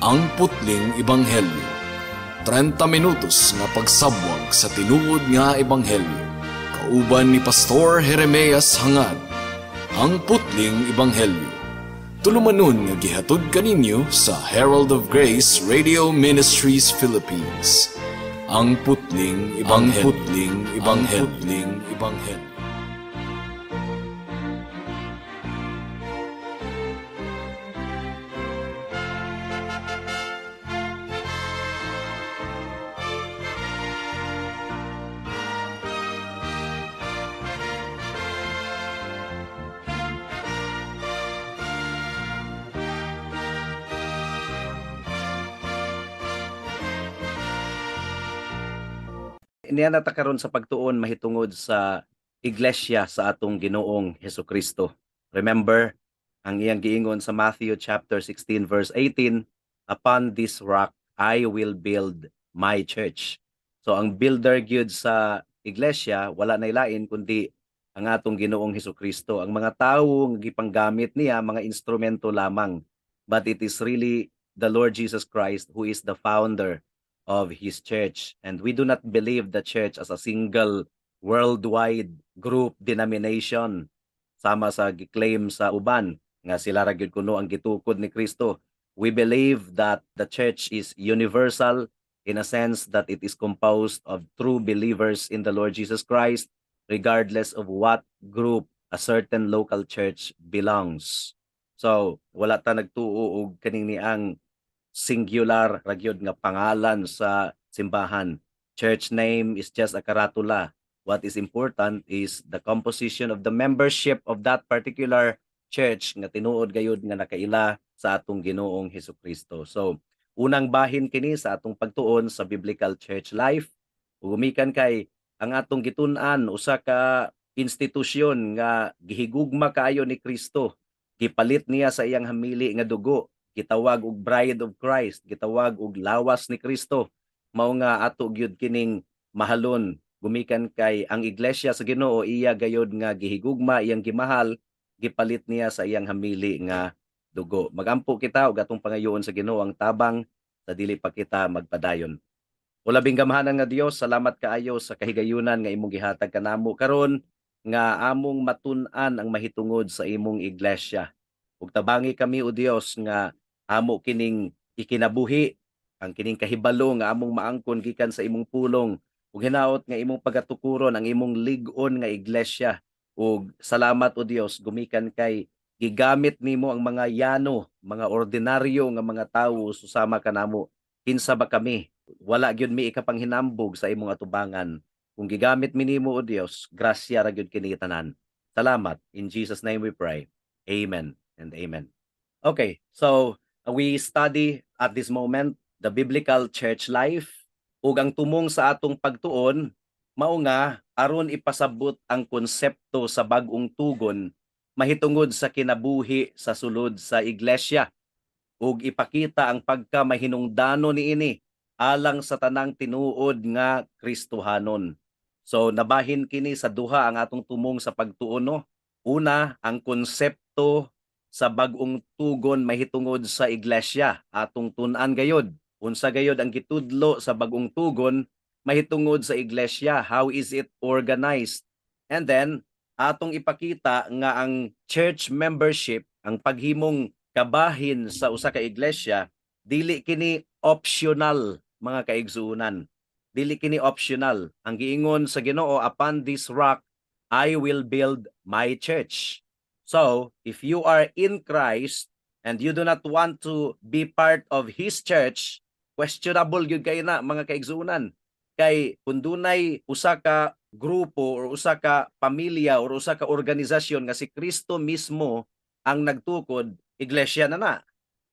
Ang Putling Ebanghelyo. 30 minutos nga pagsabwag sa tinuod nga ebanghelyo. Kauban ni Pastor Jeremias Hangad. Ang Putling Ebanghelyo. Tulumanon nga gihatod kaninyo sa Herald of Grace Radio Ministries Philippines. Ang Putling Ebanghelyo. Ang Putling Ebanghelyo. Ang Putling Ebanghelyo. Niya na ta karon sa pagtuon mahitungod sa iglesia sa atong Ginoong Hesukristo. Remember, ang iyang giingon sa Matthew chapter 16 verse 18, "Upon this rock I will build my church." So ang builder gyud sa iglesia wala na ilain kundi ang atong Ginoong Hesukristo. Ang mga tawo nga gipanggamit niya, mga instrumento lamang. But it is really the Lord Jesus Christ who is the founder of his church. And we do not believe the church as a single worldwide group denomination, sama sa gi-claim sa uban nga sila ra gyud kuno ang gitukod ni Kristo. We believe that the church is universal in a sense that it is composed of true believers in the Lord Jesus Christ, regardless of what group a certain local church belongs. So, wala ta nagtuo og kaning niang singular ra gyud nga pangalan sa simbahan. Church name is just a karatula. What is important is the composition of the membership of that particular church nga tinuod gayud nga nakaila sa atong Ginoong Hesukristo. So, unang bahin kini sa atong pagtuon sa biblical church life. Gumikan kay ang atong gitun-an usa ka institusyon nga gihigugma kaayo ni Kristo. Gipalit niya sa iyang hamili nga dugo, gitawag og bride of Christ, gitawag og lawas ni Kristo. Mao nga ato gyud kining mahalon gumikan kay ang iglesia sa Ginoo iya gayod nga gihigugma, iyang gimahal, gipalit niya sa iyang hamili nga dugo. Magampo kita og atong pangayoon sa Ginoo ang tabang sa dili pa kita magpadayon. O labing gamhanan nga Dios, salamat kaayo sa kahigayunan nga imong gihatag kanamo karon nga among matun-an ang mahitungod sa imong iglesia. Ug tabangi kami, o Dios, nga amo kining ikinabuhi ang kining kahibalo nga among maangkon gikan sa imong pulong, ug hinaot nga imong pagatukuron ang imong lig-on nga iglesia. Ug salamat, o Dios, gumikan kay gigamit nimo ang mga yano, mga ordinaryo nga mga tawo susama kanamo. Kinsa ba kami? Wala gyud mi ikapanghinambog sa imong atubangan. Kung gigamit mi nimo, o Dios, grasya ra gyud kini tanan. Salamat. In Jesus' name we pray. Amen and amen. Okay, so we study at this moment the biblical church life, ug ang tumong sa atong pagtuon mao nga aron ipasabot ang konsepto sa bag-ong tugon mahitungod sa kinabuhi sa sulod sa iglesia ug ipakita ang pagka mahinungdano niini alang sa tanang tinuod nga Kristohanon. So nabahin kini sa duha ang atong tumong sa pagtuon, no. Una, ang konsepto sa bag-ong tugon mahitungod sa iglesia. Atong tun-an gayod unsa gayod ang gitudlo sa bag-ong tugon mahitungod sa iglesia, how is it organized? And then atong ipakita nga ang church membership, ang paghimong kabahin sa usa ka iglesia, dili kini optional, mga kaigsuonan. Dili kini optional. Ang giingon sa Ginoo, "Upon this rock I will build my church." So, if you are in Christ and you do not want to be part of His church, questionable gyud kay na, mga kaigsuonan. Kay kung dunay usa ka grupo or usa ka pamilya or usa ka organisasyon nga si Kristo mismo ang nagtukod, iglesia na na.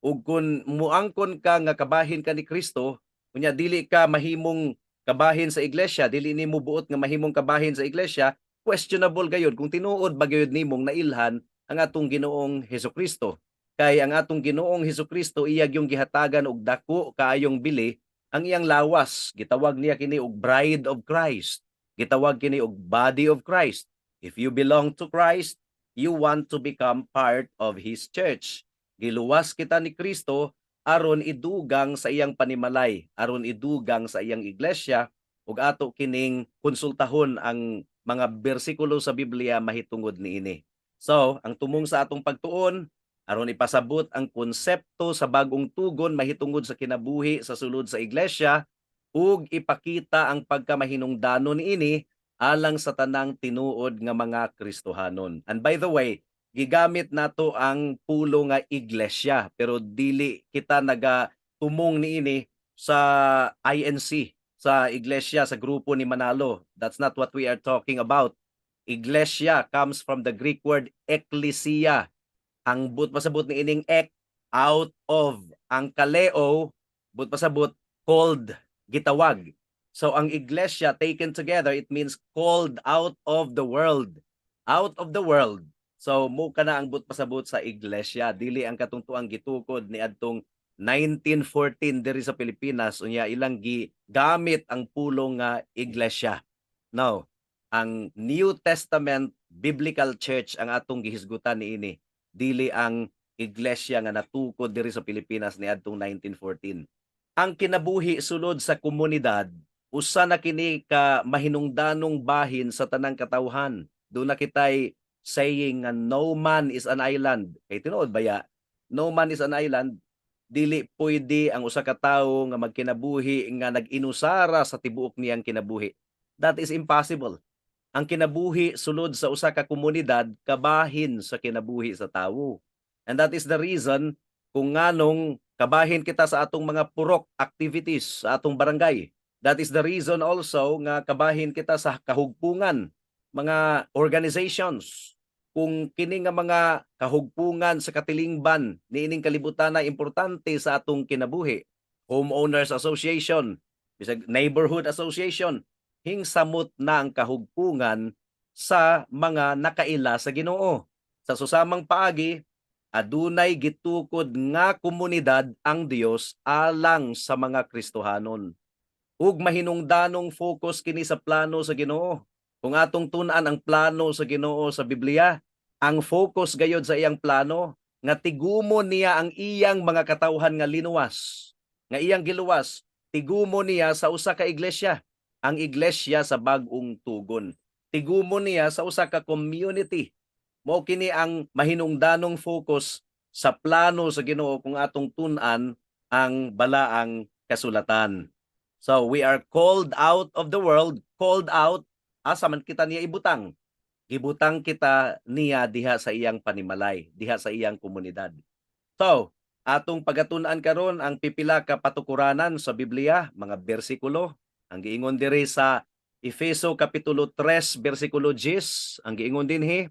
Ug kung muangkon ka nga kabahin ka ni Kristo, unya dili ka mahimong kabahin sa iglesia, dili nimo buot nga mahimong kabahin sa iglesia, questionable gayud kung tinuod ba gayud nimong nailhan ang atong Ginoong Hesukristo. Kay ang atong Ginoong Hesukristo, iya yung gihatagan og dako kaayong bili ang iyang lawas. Gitawag niya kini og bride of Christ. Gitawag kini og body of Christ. If you belong to Christ, you want to become part of His church. Giluwas kita ni Kristo aron idugang sa iyang panimalay, aron idugang sa iyang iglesia, ug ato kining konsultahon ang mga bersikulo sa Biblia mahitungod niini. So, ang tumong sa atong pagtuon, aron ipasabot ang konsepto sa bagong tugon mahitungod sa kinabuhi sa sulod sa iglesia ug ipakita ang pagkamahinungdanon niini alang sa tanang tinuod nga mga Kristohanon. And by the way, gigamit nato ang pulo nga iglesia, pero dili kita naga tumong niini sa INC, sa iglesia sa grupo ni Manalo. That's not what we are talking about. Iglesia comes from the Greek word ekklesia. Ang buot pasabot ni ining ek, out of. Ang kaleo, buot pasabot, called, gitawag. So ang iglesia taken together, it means called out of the world. Out of the world. So mao kana ang buot pasabot sa iglesia, dili ang katungtuang gitukod ni adtong 1914 diri sa Pilipinas, unya ilang gigamit ang pulong nga iglesia. No, ang New Testament Biblical Church ang atong gihisgutan niini, dili ang iglesia nga natukod diri sa Pilipinas niadtong 1914. Ang kinabuhi sulod sa komunidad, usa na kini ka mahinungdanong bahin sa tanang katawhan. Duna kitay saying nga "No man is an island." Kay tinuod baya, no man is an island. Dili pwede ang usa ka tawo nga magkinabuhi nga nag-inusara sa tibuok niyang kinabuhi. That is impossible. Ang kinabuhi sulod sa usa ka komunidad kabahin sa kinabuhi sa tawo. And that is the reason kung nganong kabahin kita sa atong mga purok activities sa atong barangay. That is the reason also nga kabahin kita sa kahugpungan, mga organizations. Kung kini nga mga kahugpungan sa katilingban niining kalibutan na importante sa atong kinabuhi, homeowners association, bisag neighborhood association, hingsamot na ang kahugpungan sa mga nakaila sa Ginoo. Sa susamang paagi, adunay gitukod nga komunidad ang Dios alang sa mga Kristohanon. Ug mahinungdanong focus kini sa plano sa Ginoo. Kung atong tun-an ang plano sa Ginoo sa Biblia, ang focus gayod sa iyang plano nga tigumo niya ang iyang mga katawhan nga linuwas, nga iyang giluwas, tigumo niya sa usa ka iglesia, ang iglesia sa bag-ong tugon. Tigumo niya sa usa ka community. Mao kini ang mahinungdanong focus sa plano sa Ginoo kung atong tun-an ang balaang kasulatan. So we are called out of the world, called out, asa man kita niya ibutang? Gibutang kita niya diha sa iyang panimalay, diha sa iyang komunidad. So, atong pagatun-an karon ang pipila ka patukuranan sa Biblia, mga bersikulo. Ang giingon diri sa Efeso kapitulo 3 bersikulo 10, ang giingon dinhi,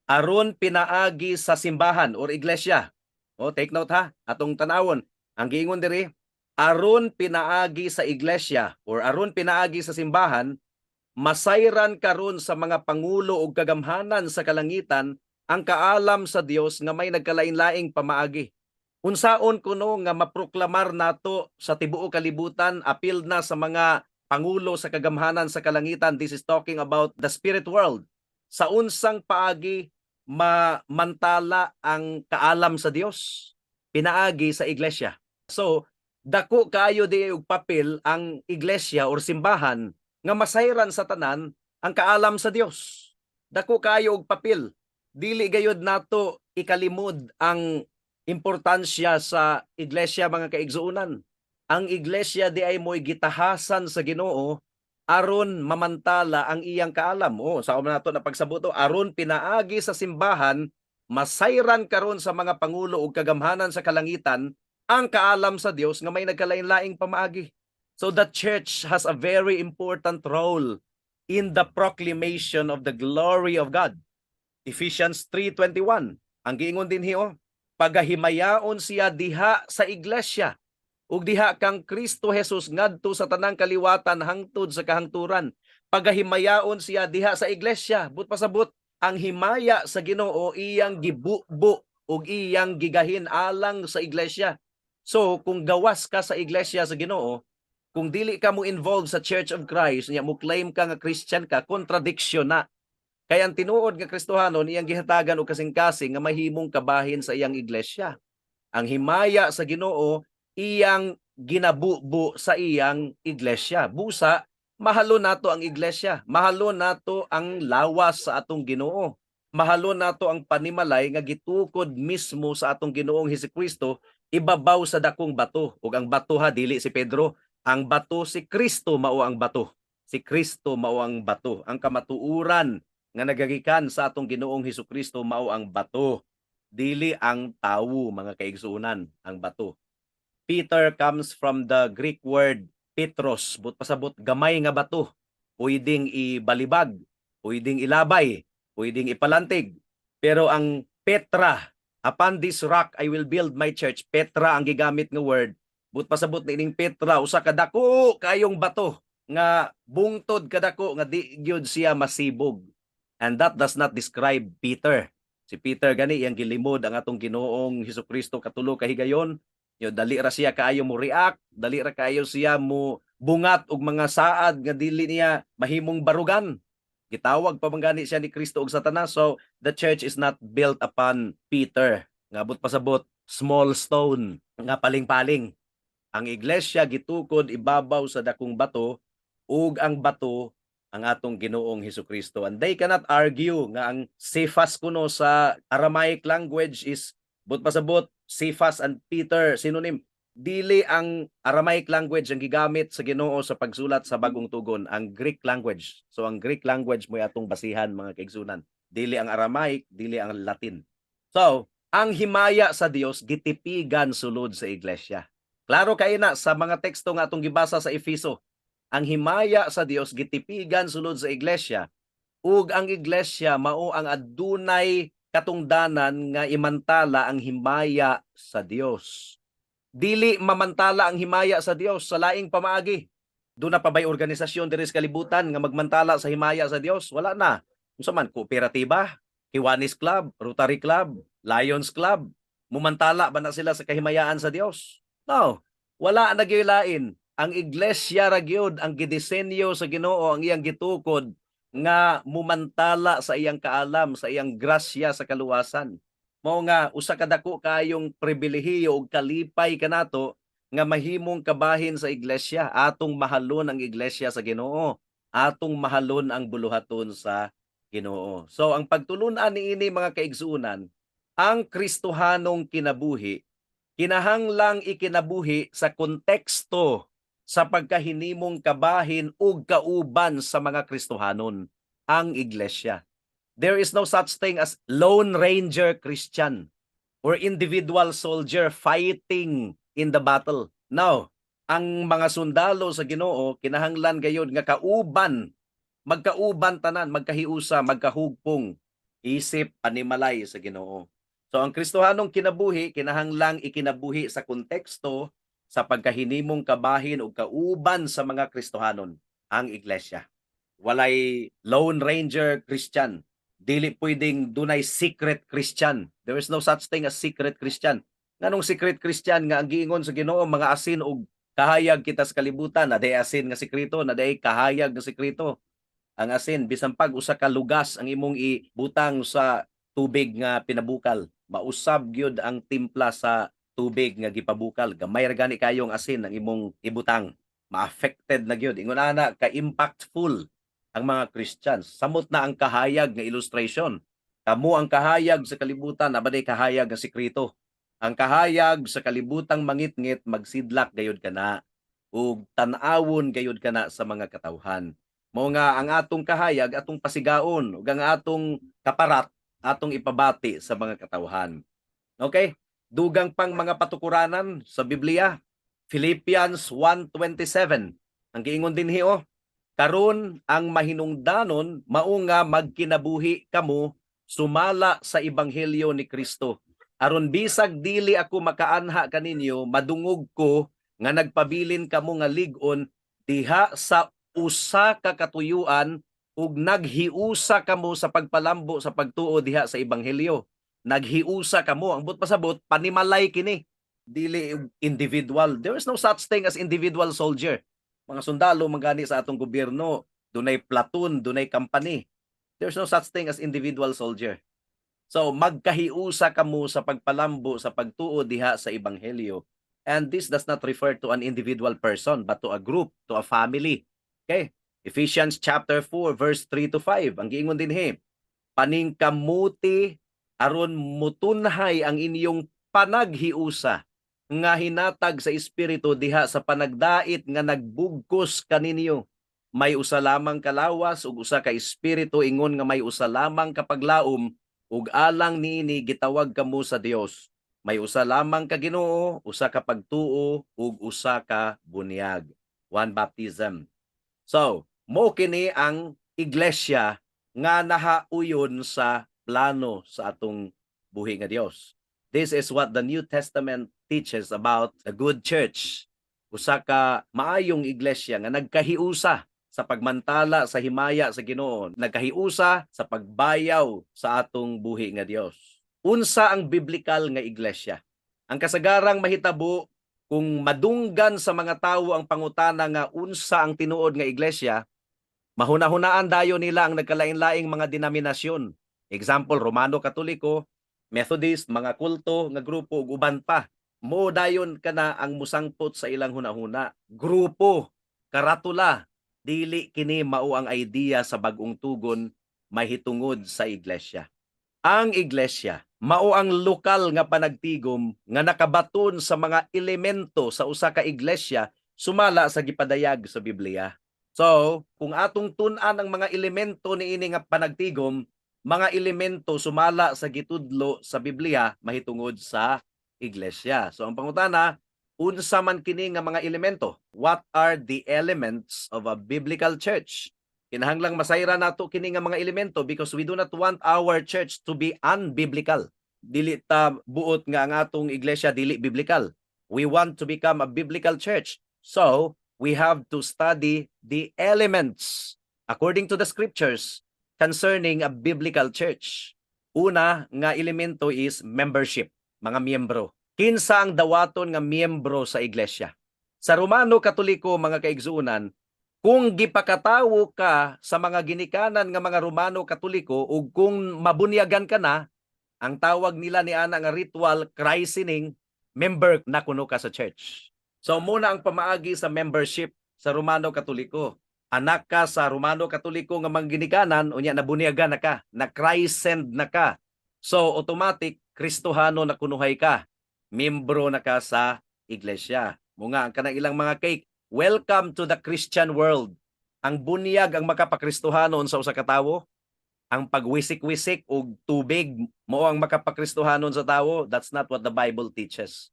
aron pinaagi sa simbahan or iglesia. O, take note ha, atong tanawon. Ang giingon diri, aron pinaagi sa iglesia or aron pinaagi sa simbahan, masayran karon sa mga pangulo ug kagamhanan sa kalangitan ang kaalam sa Dios nga may nagkalain-laing pamaagi. Unsaon kuno nga maproklamar nato sa tibuok kalibutan, apil na sa mga pangulo sa kagamhanan sa kalangitan? This is talking about the spirit world. Sa unsang paagi mamantala ang kaalam sa Dios? Pinaagi sa iglesia. So, dako kaayo di og papel ang iglesia or simbahan nga masayran sa tanan ang kaalam sa Dios. Dako kaayo og papel. Dili gayud nato ikalimod ang importansya sa iglesia, mga kaigsuonan. Ang iglesia di ay mo'y gitahasan sa Ginoo aron mamantala ang iyang kaalam. Oh, sa nato na pagsabuto, aron pinaagi sa simbahan masayran karon sa mga pangulo ug kagamhanan sa kalangitan ang kaalam sa Dios nga may nagkalain-laing pamaagi. So the church has a very important role in the proclamation of the glory of God. Ephesians 3:21. Ang giingon dinhi oh, pagahimayaon siya diha sa iglesia ug diha kang Kristo Jesus ngadto sa tanang kaliwatan hangtod sa kahangturan. Pagahimayaon siya diha sa iglesia. Buot pasabot, ang himaya sa Ginoo iyang gibubo ug iyang gigahin alang sa iglesia. So kung gawas ka sa iglesia sa Ginoo, kung dili ka mo involved sa Church of Christ, nya mo claim ka nga Christian ka, contradiction na. Kaya ang tinuod nga Kristohanon iyang gihatagan og kasing-kasing nga mahimong kabahin sa iyang iglesia. Ang himaya sa Ginoo iyang ginabubo sa iyang iglesia. Busa, mahalon nato ang iglesia, mahalon nato ang lawas sa atong Ginoo. Mahalon nato ang panimalay nga gitukod mismo sa atong Ginoong Hesukristo ibabaw sa dakong bato. Ug ang bato ha, dili si Pedro, ang bato si Kristo mao ang bato. Si Kristo mao ang bato. Ang kamatuoran nga nagagikan sa atong Ginoong Hesukristo mao ang bato. Dili ang tawo, mga kaigsuonan, ang bato. Peter comes from the Greek word Petros, but pasabot gamay nga bato. Pwedeng ibalibag, pwedeng ilabay, pwedeng ipalantig. Pero ang Petra, "Upon this rock I will build my church." Petra ang gigamit nga word. But pasabot na ining Petra, usa ka dako kayong bato nga bungtod kadako nga di gyud siya masibog. And that does not describe Peter. Si Peter gani, iyang gilimod ang atong Ginoong Hesukristo katulo ka higayon. Yo, dali ra siya kaayo mo react, dali ra kaayo siya mo bungat og mga saad nga dili niya mahimong barugan. Gitawag pa man gani siya ni Kristo og Satanas. So the church is not built upon Peter. Nga but pasabot small stone nga paling-paling. Ang iglesia gitukod ibabaw sa dakong bato, ug ang bato ang atong Ginoong Hesukristo. And they cannot argue nga ang Cephas kuno sa Aramaic language is, but pasabot, Cephas and Peter synonym. Dili ang Aramaic language ang gigamit sa Ginoo sa pagsulat sa Bagong Tugon, ang Greek language. So ang Greek language mo atong basihan, mga kaigsunan. Dili ang Aramaic, dili ang Latin. So, ang himaya sa Dios gitipigan sulod sa iglesia. Klaro kay na sa mga teksto nga atong gibasa sa Efeso. Ang himaya sa Dios gitipigan sulod sa iglesia, ug ang iglesia mao ang adunay katungdanan nga imantala ang himaya sa Dios. Dili mamantala ang himaya sa Dios sa laing pamaagi. Duna pa ba'y organisasyon diri sa kalibutan nga magmantala sa himaya sa Dios? Wala na. Unsa man, kooperatiba, Kiwanis Club, Rotary Club, Lions Club, mumantala ba na sila sa kahimayaan sa Dios? No, wala na gyud lain. Ang iglesia ra gyud ang gidisenyo sa Ginoo, ang iyang gitukod nga mumantala sa iyang kaalam, sa iyang grasya sa kaluwasan. Mao nga usa ka dako kayong pribilehiyo ug kalipay kanato nga mahimong kabahin sa iglesia, atong mahalon ang iglesia sa Ginoo, atong mahalon ang buluhaton sa Ginoo. So ang pagtulun-an niini, mga kaigsuonan, ang Kristohanong kinabuhi kinahanglang ikinabuhi sa konteksto sa pagkahinimong kabahin ug kauban sa mga Kristohanon, ang iglesia. There is no such thing as lone ranger Christian or individual soldier fighting in the battle. No, ang mga sundalo sa Ginoo kinahanglan gayud nga kauban, magkauban tanan, magkahiusa, magkahugpong isip panimalay sa Ginoo. So ang Kristohanong kinabuhi kinahanglang ikinabuhi sa konteksto sa pagkahinimong kabahin ug kauban sa mga Kristohanon, ang iglesia. Walay lone ranger Christian. Dili pwedeng dunay secret Christian. There is no such thing as secret Christian. Nganong secret Christian nga ang giingon sa Ginoo mga asin ug kahayag kita sa kalibutan? Naday asin nga sekreto, naday kahayag nga sekreto. Ang asin, bisan pag usa ka lugas ang imong ibutang sa tubig nga pinabukal, mausab gyud ang timpla sa tubig nga gipabukal. Gamay ra gani kayong asin ang imong ibutang, ma-affected na gyud. Ingon ana ka impactful ang mga Christians. Samot na ang kahayag nga illustration. Kamo ang kahayag sa kalibutan, naa ba kahayag nga sekreto? Ang kahayag sa kalibutang mangitngit, magsidlak gayud kana ug tan-awon gayud kana sa mga katawhan. Mao nga ang atong kahayag atong pasigaon, ug ang atong kaparat atong ipabati sa mga katawhan. Okay? Dugang pang mga patukuranan sa Biblia. Philippians 1:27. Ang giingon dinhi oh, "Karon ang mahinungdanon mao nga magkinabuhi kamo sumala sa ebanghelyo ni Kristo. Aron bisag dili ako makaanha kaninyo, madungog ko nga nagpabilin kamo nga lig-on diha sa usa ka katuyuan ug naghiusa kamo sa pagpalambo sa pagtuo diha sa ebanghelyo." Naghiusa kamo. Ang but pasabot, panimalay kini. Dili individual. There is no such thing as individual soldier. Mga sundalo man gani sa atong gobyerno, dunay platoon, dunay company. There's no such thing as individual soldier. So magkahiusa kamo sa pagpalambo sa pagtuo diha sa ebanghelyo. And this does not refer to an individual person but to a group, to a family. Okay? Ephesians chapter 4 verse 3 to 5. Ang giingon dinhi, "Paningkamuti aron mutunhay ang inyong panaghiusa nga hinatag sa Espiritu diha sa panagdait nga nagbugkos kaninyo. May usa lamang ka lawas ug usa ka espiritu, ingon nga may usa lamang ka paglaom ug alang niini gitawag kamo sa Dios. May usa lamang ka Ginoo, usa ka pagtuo ug usa ka bunyag." One baptism. So, mo kini ang iglesia nga nahauyon sa plano sa atong buhi nga Dios. This is what the New Testament teaches about a good church. Usa ka maayong iglesia nga nagkahiusa sa pagmantala sa himaya sa Ginoo, nagkahiusa sa pagbayaw sa atong buhi nga Dios. Unsa ang biblical nga iglesia? Ang kasagarang mahitabo kung madunggan sa mga tawo ang pangutana nga unsa ang tinuod nga iglesia, mahuna-hunaan dayon nila ang nagkalain-laing mga denominasyon. Example, Romano Katoliko, Methodist, mga kulto nga grupo ug uban pa. Mo dayon kana ang musangpot sa ilang hunahuna. Grupo, karatula, dili kini mao ang idea sa Bag-ong Tugon mahitungod sa iglesia. Ang iglesia mao ang lokal nga panagtigom nga nakabaton sa mga elemento sa usa ka iglesia sumala sa gipadayag sa Biblia. So, kung atong tun-an ang mga elemento niini nga panagtigom, mga elemento sumala sa gitudlo sa Biblia mahitungod sa iglesia. So, ang pangutana, unsa man kini nga mga elemento? What are the elements of a biblical church? Kinahanglang masayra nato kini nga mga elemento because we do not want our church to be unbiblical. Dili ta buot nga ang atong iglesia dili biblical. We want to become a biblical church. So, we have to study the elements according to the scriptures concerning a biblical church. Una nga elemento is membership, mga miyembro. Kinsa ang dawaton nga miyembro sa iglesia? Sa Romano Katoliko, mga kaigsuonan, kung gipakatawo ka sa mga ginikanan nga mga Romano Katoliko ug kung mabunyagan ka na, ang tawag nila ni ana nga ritual, christening, member na kuno ka sa church. So muna ang pamaagi sa membership sa Romano Katoliko. Anak ka sa Romano Katoliko nga mga ginikanan, unya nabunyagan na ka, na christened na ka. So automatic Kristohano na kunuhay ka. Membro na ka sa iglesia. Mo nga ang kanang ilang mga cake, "Welcome to the Christian world." Ang bunyag ang makapakristohanon sa usa ka tawo? Ang pagwisik-wisik og tubig mo ang makapakristohanon sa tawo? That's not what the Bible teaches.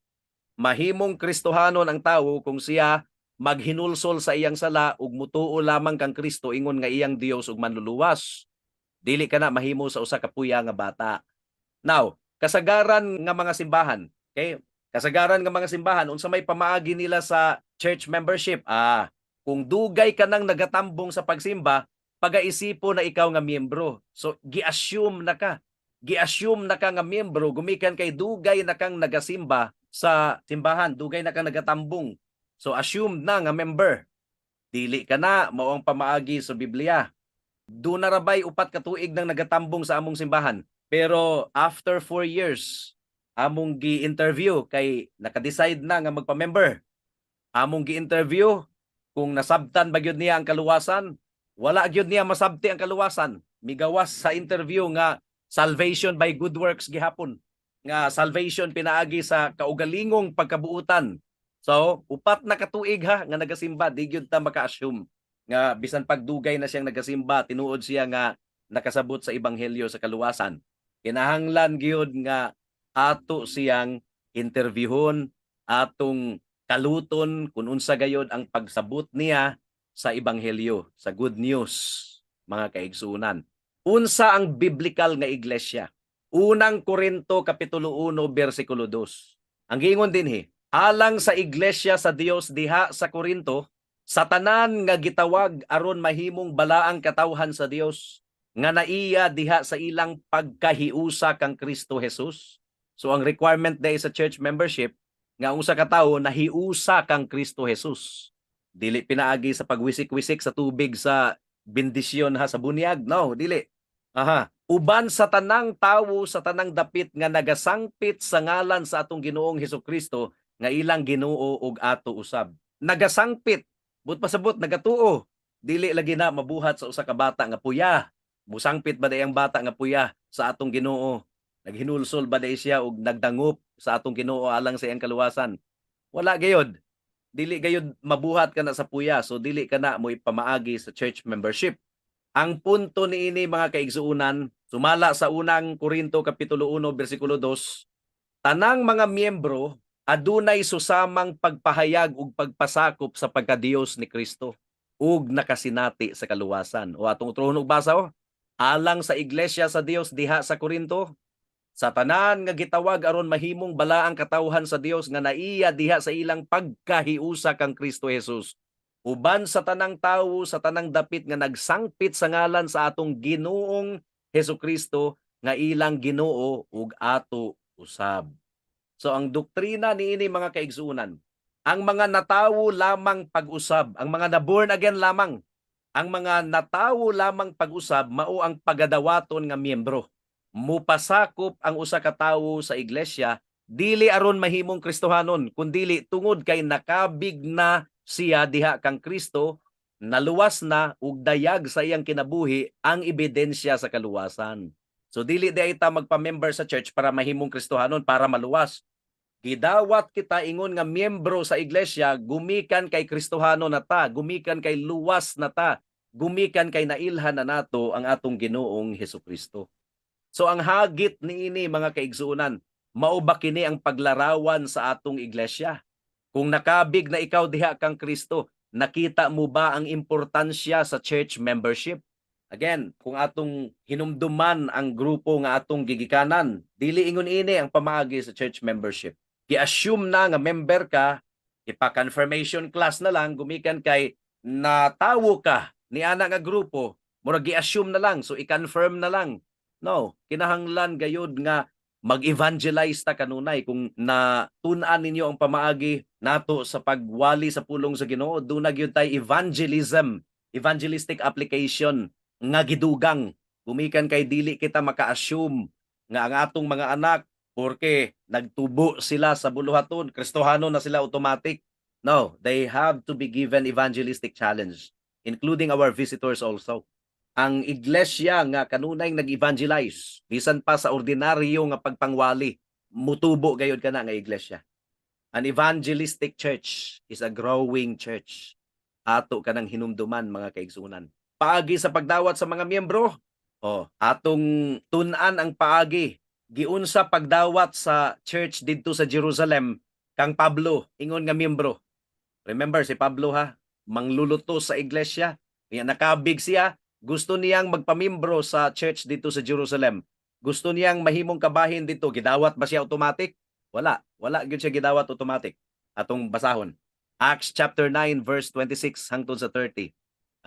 Mahimong Kristohanon ang tawo kung siya maghinulsol sa iyang sala ug mutuo lamang kang Kristo ingon nga iyang Dios ug Manluluwas. Dili kana mahimo sa usa ka puya nga bata. Now, kasagaran nga mga simbahan, okay? Kasagaran nga mga simbahan, unsa may pamaagi nila sa church membership? Ah, kung dugay ka nang nagatambong sa pagsimba, pagaisipo na ikaw nga miyembro. So gi-assume na ka. Gi-assume na ka nga miyembro gumikan kay dugay na kang nagasimba sa simbahan, dugay na kang nagatambong. So assume na nga member. Dili kana mao ang pamaagi sa Biblia. Duna ra bay 4 ka tuig nang nagatambong sa among simbahan. Pero after 4 years, among gi-interview kay naka-decide na nga magpa-member. Among gi-interview kung nasabtan ba gyud niya ang kaluwasan. Wala gyud niya masabti ang kaluwasan. Migawas sa interview nga salvation by good works gihapon. Nga salvation pinaagi sa kaugalingong pagkabuutan. So, 4 na katuig ha nga nagasimba, di gyud ta maka-assume nga bisan pagdugay na siyang nagasimba, tinuod siya nga nakasabot sa ebanghelyo sa kaluwasan. Kinahanglan gyud nga ato siyang interviewon, atong kaluton kung unsa gayod ang pagsabot niya sa ebanghelyo, sa good news, mga kaigsunan. Unsa ang biblical nga iglesia? Unang Korinto kapitulo 1 bersikulo 2. Ang giingon dinhi, "Alang sa iglesia sa Dios diha sa Korinto, sa tanan nga gitawag aron mahimong balaang katawhan sa Dios nga naiya diha sa ilang pagkahiusa kang Kristo Jesus." So ang requirement day sa church membership nga ang usa ka tawo nahiusa kang Kristo Jesus. Dili pinaagi sa pagwisik-wisik sa tubig sa bendisyon ha sa bunyag. No, dili. Aha. "Uban sa tanang tawo sa tanang dapit nga nagasangpit sa ngalan sa atong Ginoong Hesukristo." nga ilang Ginoo ug ato usab. Nagasangpit, but pasabot nagatuo. Dili lagi na mabuhat sa usa ka bata nga puya. Musangpit ba ang bata nga puya sa atong Ginoo? Naghinulsol ba day siya og nagdangop sa atong Ginoo alang sa iyang kaluwasan? Wala gayod. Dili gayod mabuhat ka na sa puya, so dili ka na mo ipamaagi sa church membership. Ang punto niini, mga kaigsuonan, sumala sa Unang Korinto kapitulo 1 bersikulo 2, tanang mga miyembro adunay susamang pagpahayag ug pagpasakop sa pagkadiyos ni Kristo ug nakasinati sa kaluwasan. O atong utrohon og basa o. Alang sa iglesia sa Dios diha sa Korinto, sa tanan nga gitawag aron mahimong balaang katawhan sa Dios nga naiya diha sa ilang pagkahiusa kang Kristo Jesus, uban sa tanang tawo sa tanang dapit nga nagsangpit sa ngalan sa atong Ginoong Hesukristo nga ilang Ginoo ug ato usab. So ang doktrina niini, mga kaigsuonan, ang mga natawo lamang pag-usab, ang mga na born again lamang, ang mga natawo lamang pag-usab mao ang pagadawaton nga miyembro. Mupasakop ang usa ka tawo sa iglesia dili aron mahimong Kristohanon, kundili tungod kay nakabig na siya diha kang Kristo, naluwas na ug dayag sa iyang kinabuhi ang ebidensya sa kaluwasan. So dili di ta magpa-member sa church para mahimong Kristohanon, para maluwas. Gidawat kita ingon nga miyembro sa iglesia gumikan kay Kristohano na ta, gumikan kay luwas na ta, gumikan kay nailhan na nato ang atong Ginoong Hesukristo. So ang hagit niini, mga kaigsuonan, mao ba kini ang paglarawan sa atong iglesia? Kung nakabig na ikaw diha kang Kristo, nakita mo ba ang importansya sa church membership? Again, kung atong hinumduman ang grupo nga atong gigikanan, dili ingon ini ang pamaagi sa church membership. Gi-assume na nga member ka, ipa-confirmation class na lang gumikan kay natawo ka ni ana nga grupo, murag gi-assume na lang, so i-confirm na lang. No, kinahanglan gayud nga mag-evangelize ta kanunay. Kung natun-an ninyo ang pamaagi nato sa pagwali sa pulong sa Ginoo, duna gyud tay evangelism, evangelistic application nga gidugang gumikan kay dili kita maka-assume nga ang atong mga anak, porque nagtubo sila sa buluhaton, Kristohano na sila automatic. No, they have to be given evangelistic challenge, including our visitors also. Ang iglesia nga kanunay nag-evangelize bisan pa sa ordinaryo nga pagpangwali, mutubo gayud kana nga iglesia. An evangelistic church is a growing church. Ato kanang hinumduman, mga kaigsunan. Paagi sa pagdawat sa mga miyembro, oh, atong tun-an ang paagi giunsa pagdawat sa church didto sa Jerusalem kang Pablo ingon nga miyembro. Remember si Pablo ha, mangluluto sa iglesia. Kaya nakabig siya, gusto niyang magpamimbro sa church dito sa Jerusalem. Gusto niyang mahimong kabahin dito. Gidawat ba siya automatic? Wala. Wala gyud siya gidawat automatic. Atong basahon. Acts chapter 9 verse 26 hangtod sa 30.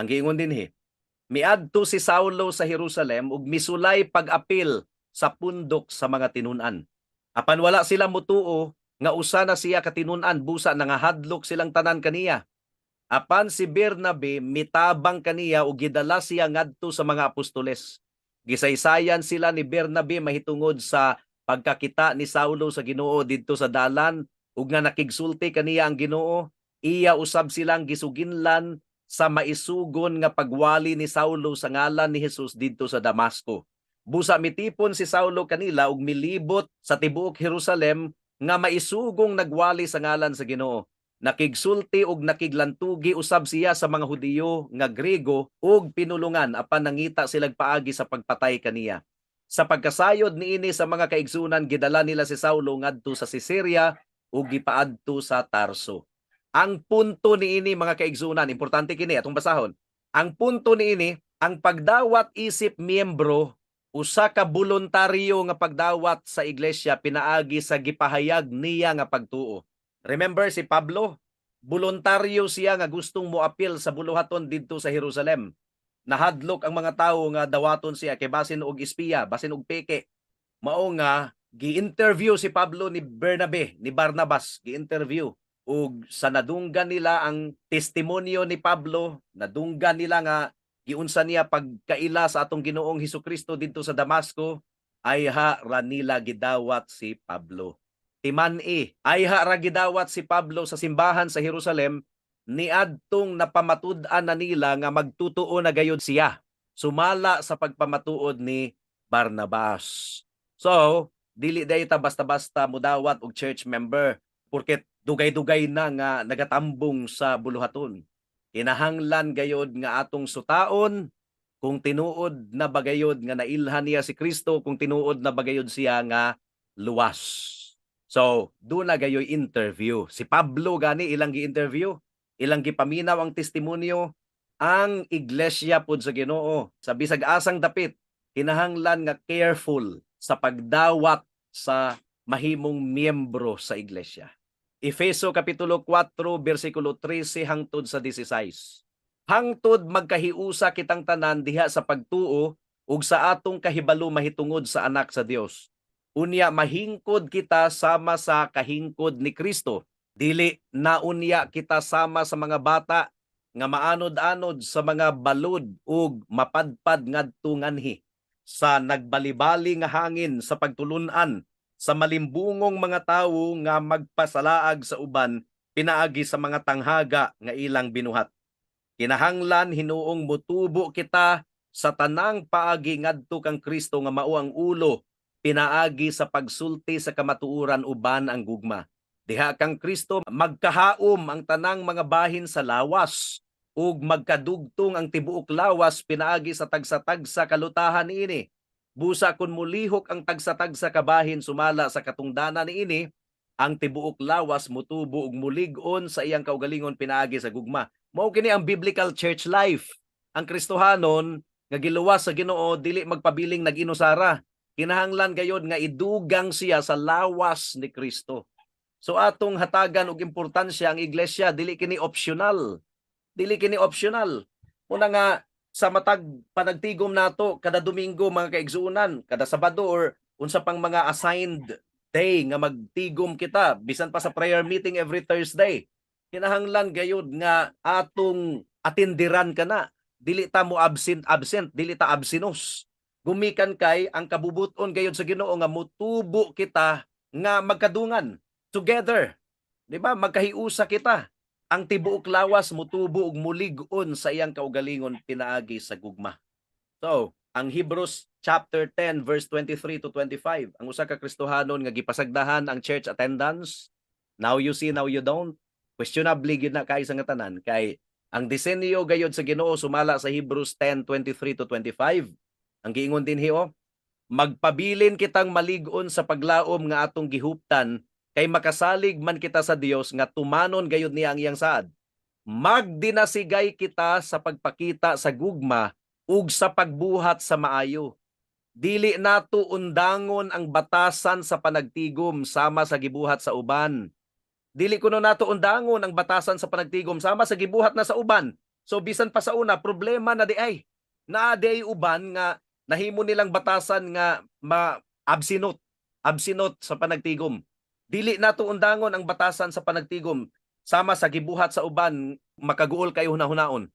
Ang giingon dinhi, miadto si Saulo sa Jerusalem ug misulay pag-apil sa pundok sa mga tinun-an. Apan wala sila mutuo nga usa na siya katinun-an, busa nangahadlok silang tanan kaniya. Apan si Bernabe mitabang kaniya ug gidala siya ngadto sa mga apostoles. Gisaysayan sila ni Bernabe mahitungod sa pagkakita ni Saulo sa Ginoo didto sa dalan ug nga nakigsulti kaniya ang Ginoo. Iya usab silang gisuginlan sa maisugon nga pagwali ni Saulo sa ngalan ni Jesus didto sa Damasco. Busa mitipon si Saulo kanila ug milibot sa tibuok Jerusalem nga maisugong nagwali sa ngalan sa Ginoo. Nakigsulti ug nakiglantugi usab siya sa mga Hudiyo nga Grego ug pinulungan, apan nangita silag paagi sa pagpatay kaniya. Sa pagkasayod niini sa mga kaigsunan, gidala nila si Saulo ngadto sa Caesarea ug gipaadto sa Tarso. Ang punto niini, mga kaigsunan, importante kini atong basahon. Ang punto niini, ang pagdawat isip miyembro, usa ka boluntaryo nga pagdawat sa iglesia pinaagi sa gipahayag niya nga pagtuo. Remember si Pablo, voluntaryo siya nga gustong moapil sa buluhaton didto sa Jerusalem. Nahadlok ang mga tawo nga dawaton siya kay basin og espiya, basin og peke. Mao nga gi-interview si Pablo ni Bernabe, ni Barnabas, gi-interview ug sa nadunggan nila ang testimonyo ni Pablo, nadunggan nila nga giunsa niya pagkaila sa atong Ginoong Hesukristo didto sa Damasco, ay ha ra nila gidawat si Pablo. Timan-i, ayha ra gidawat si Pablo sa simbahan sa Jerusalem niadtong napamatud-an na nila nga magtutuo na gayud siya sumala sa pagpamatuod ni Barnabas. So, dili diay ta basta-basta mudawat og church member porket dugay-dugay na nga nagatambong sa buluhaton. Kinahanglan gayod nga atong sutaon kung tinuod na ba gayod nga nailhan niya si Kristo, kung tinuod na ba gayod siya nga luwas. So, duna gayoy interview. Si Pablo gani ilang gi-interview, ilang gipaminaw ang testimonyo, ang iglesia pod sa Ginoo sa bisag asang dapit kinahanglan nga careful sa pagdawat sa mahimong miyembro sa iglesia. Efeso kapitulo 4 bersikulo 13 hangtod sa 16. Hangtod magkahiusa kitang tanan diha sa pagtuo ug sa atong kahibalo mahitungod sa Anak sa Dios. Unya mahingkod kita sama sa kahingkod ni Kristo. Dili na unya kita sama sa mga bata nga maanod-anod sa mga balud ug mapadpad ngadto nganhi sa nagbalibali nga hangin sa pagtulun-an sa malimbungong mga tawo nga magpasalaag sa uban pinaagi sa mga tanghaga nga ilang binuhat. Kinahanglan hinuong mutubo kita sa tanang paagi ngadto kang Kristo nga mao ang ulo, pinaagi sa pagsulti sa kamatuoran uban ang gugma. Diha kang Kristo magkahaom ang tanang mga bahin sa lawas ug magkadugtong ang tibuok lawas pinaagi sa tagsa-tagsa kalutahan niini. Busa kun mulihok ang tagsa-tagsa kabahin sumala sa katungdanan niini, ang tibuok lawas mutubo ug mulig-on sa iyang kaugalingon pinaagi sa gugma. Mao kini ang biblical church life. Ang Kristohanon nga giluwas sa Ginoo dili magpabiling nag-inusara. Kinahanglan gayod nga idugang siya sa lawas ni Kristo. So atong hatagan og importansya ang iglesia, dili kini optional. Dili kini optional. Una nga sa matag panagtigom nato kada Domingo, mga kaigsuonan, kada Sabado or unsa pang mga assigned day nga magtigom kita, bisan pa sa prayer meeting every Thursday. Kinahanglan gayud nga atong atindiran kana. Dili ta mo absent absent, dili ta absinos. Gumikan kay ang kabubuton gayud sa Ginoo nga mutubo kita nga magkadungan together. Di ba? Magkahiusa kita. Ang tibuok lawas mutubo ug mulig-on sa iyang kaugalingon pinaagi sa gugma. So, ang Hebrews chapter 10 verse 23 to 25, ang usa ka Kristohanon nga gipasagdahan ang church attendance, now you see, now you don't. Questionably gyud na kay sa nga tanan kay ang disenyo gayod sa Ginoo sumala sa Hebrews 10:23 to 25. Ang giingon dinhi oh, magpabilin kitang malig-on sa paglaom nga atong gihuptan kay makasalig man kita sa Dios nga tumanon gayud niya ang iyang saad. Magdinasigay kita sa pagpakita sa gugma ug sa pagbuhat sa maayo. Dili nato undangon ang batasan sa panagtigom sama sa gibuhat sa uban. Dili kuno nato undangon ang batasan sa panagtigom sama sa gibuhat na sa uban. So bisan pa sa una, problema na di ay. Naa di ay uban nga nahimo nilang batasan nga ma absinot, absinot sa panagtigom. Dili nato undangon ang batasan sa panagtigom sama sa gibuhat sa uban, makaguol kayo hunahunaon.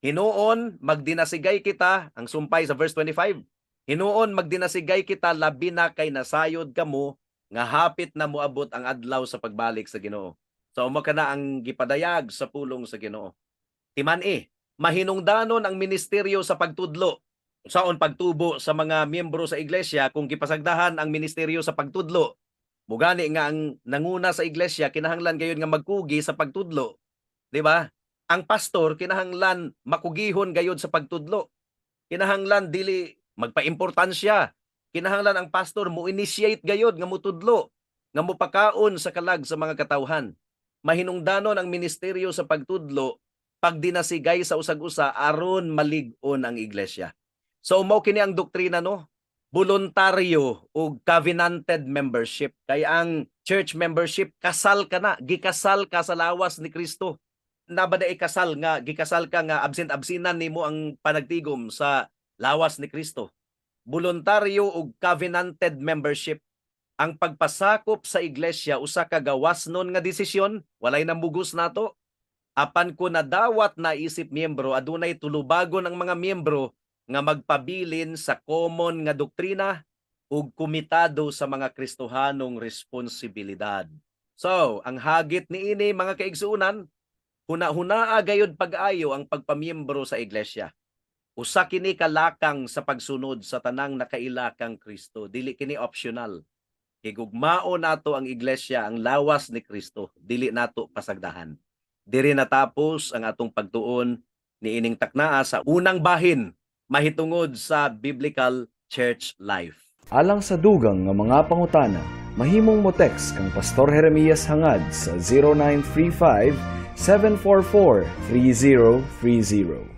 Hinuon magdinasigay kita, ang sumpay sa verse 25. Hinuon magdinasigay kita labi na kay nasayod kamo nga hapit na moabot ang adlaw sa pagbalik sa Ginoo. So mao kana ang gipadayag sa pulong sa Ginoo. Timan-i, mahinungdanon ang ministeryo sa pagtudlo. Saon pagtubo sa mga miyembro sa iglesia kung gipasagdahan ang ministeryo sa pagtudlo? Mugani nga ang nanguna sa iglesia kinahanglan gayud nga magkugi sa pagtudlo. Di ba? Ang pastor kinahanglan makugihon gayud sa pagtudlo. Kinahanglan dili magpaimportansya. Kinahanglan ang pastor mo initiate gayud nga mutudlo, nga mupakaon sa kalag sa mga katawhan. Mahinungdanon ang ministeryo sa pagtudlo pag dinasigay sa usag-usa aron malig-on ang iglesia. So mao kini ang doktrina, no, voluntaryo o covenanted membership. Kay ang church membership, kasal ka na, gikasal ka sa lawas ni Kristo. Naa ba diay kasal nga gikasal ka nga absent absinan nimo ang panagtigom sa lawas ni Kristo? Voluntaryo o covenanted membership. Ang pagpasakop sa iglesia usa ka gawasnon nga desisyon, walay namugos nato. Apan kun nadawat na isip miyembro, adunay tulubagon ang mga miyembro nga magpabilin sa common nga doktrina. ug komitado sa mga Kristohanong responsibilidad. So, ang hagit niini, mga kaigsuonan, huna-hunaa gayud pag-ayo ang pagpamiyembro sa iglesia. Usa kini kalakang sa pagsunod sa tanang nakaila kang Kristo. Dili kini optional. Higugmao nato ang iglesia, ang lawas ni Kristo. Dili nato pasagdahan. Diri natapos ang atong pagtuon niining taknaa sa unang bahin mahitungod sa biblical church life. Alang sa dugang nga mga pangutana, mahimong mo text kang Pastor Jeremias Hangad sa 0935 744 3030.